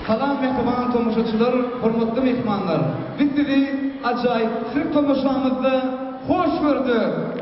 Salam mähriban tomaşaçylar, hormatly myhmanlar! Biz sizi ajaýyp sirk tomaşamyzda hoş gördük!